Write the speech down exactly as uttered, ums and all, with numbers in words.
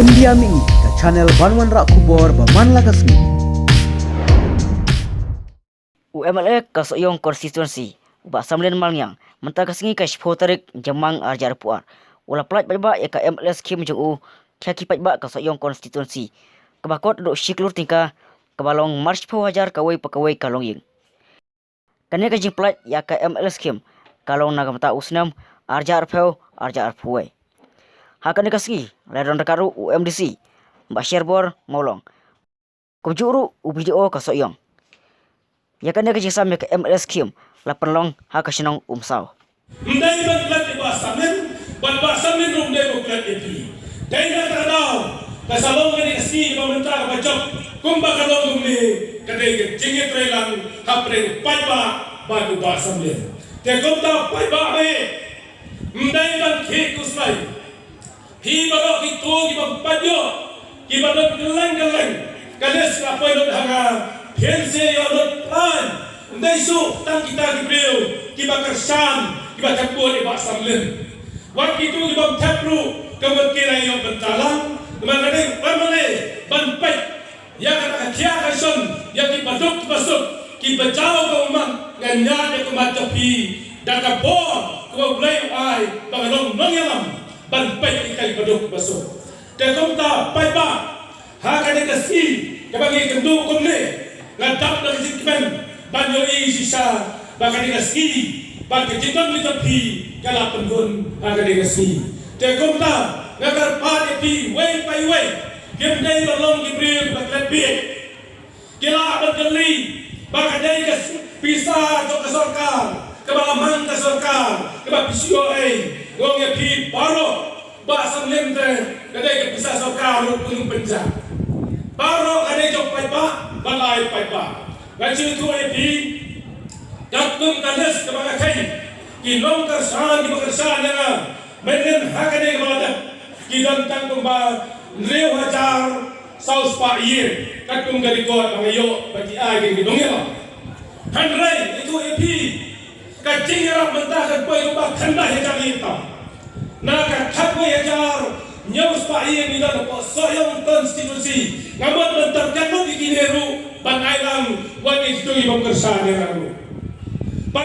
India Mini, ka channel ban wanrah khubor ba man la ka sngi. U M L A ka Sohiong Constituency, u Bah Samlin Malngiang, mynta ka sngi ka shiphew tarik Jymmang arhajar arphew ar, u la pynlait paidbah ïa ka M L A scheme jong u, ïa ki paidbah ka Sohiong Constituency, kaba kot haduh shi klur tyngka, kaba long marshiphew hajar kawei pa kawei ka longïing. Kane ka jingpynlait ïa ka M L A scheme ka long na ka bynta u snem arhajar arphew, arhajar arphew wei. Ha kane ka sngi la don ryngkat ruh u M D C, Bah Sherbor Mawlong, kumjuh ruh u B D O ka Sohiong. Ïa kane ka jingsam ïa ka M L A scheme la pynlong ha ka shnong Umsaw. Ym dei ban klet ïa Bah Samlin, bad Bah Samlin ruh ym dei ban klet ïa phi. Dei na kata ka daw, ka sa long kane ka sngi ba mynta kaba jop, kumba ka long kumne, ka dei ka jingïatreilang hapdeng paidbah bad u Bah Samlin. Te kumta paidbah, ym dei ban khih khuslai. Phi baroh kito kiba pait ïoh, kiba don kylleng kylleng, ka list ka poi lut ha nga, phin sa ïoh lut plan. Ym dei shuh tang kita ki briew kiba kyrshan, kiba thep vote ïa Bah Samlin. Wat kito kibym thep ruh, ka mut ki la ïoh bynta lang, namar ka dei ban, ban peit ïa kata ka thiah ka shon ïa ki baduk basuk, kiba jaw ka ummat. Nga ñiad ïa ka ummat jong phi da ka bor kaba U Blei u ai ba nga long nongïalam ban peit ïa ki baduk basuk. Te kumta paidbah, ha kane ka sngi kaba ngi kynduh kumne, nga dap da ka jingkmen ban ïohi shisha ba kane ka sngi, ba ka jingdon jong phi ka la pynhun ha kane ka sngi. Te kumta nga kyrpad ïa phi uwei pa uwei, kim dei ban long ki briew ba klet bieit. Ki lah ban kylli ba ka dei ka pisa jong ka sorkar, kaba la mang ka sorkar, kaba phi shu ïoh ei. Nga ong ïa phi baroh, Bah Samlin te, ka dei ka pisa sorkar ruh pynjah. Baroh ka dei jong paidbah, ba lai paidbah. Nga shu ïathuh ïa phi, katkum ka list kaba nga kheiñ, ki nongkyrshan kiba kyrshan ïa nga, mynhynnin ha kane kaba la dep, ki don tang kumba hynriew hajar saw spah ïing, katkum ka record ba nga ïoh ba ki ai ki nongïalam. Hynrei ïathuh ïa phi, ka jingïarap mynta kan poi kumba khyndai hajar ïing tam. Na ka khatwei hajar hynñiew spah ïing ngi don hapoh Sohiong constituency, nga mut ban tyrken lut ïa kine ruh ban ai lang wat ïa kito kibym kyrshan ïa nga ruh.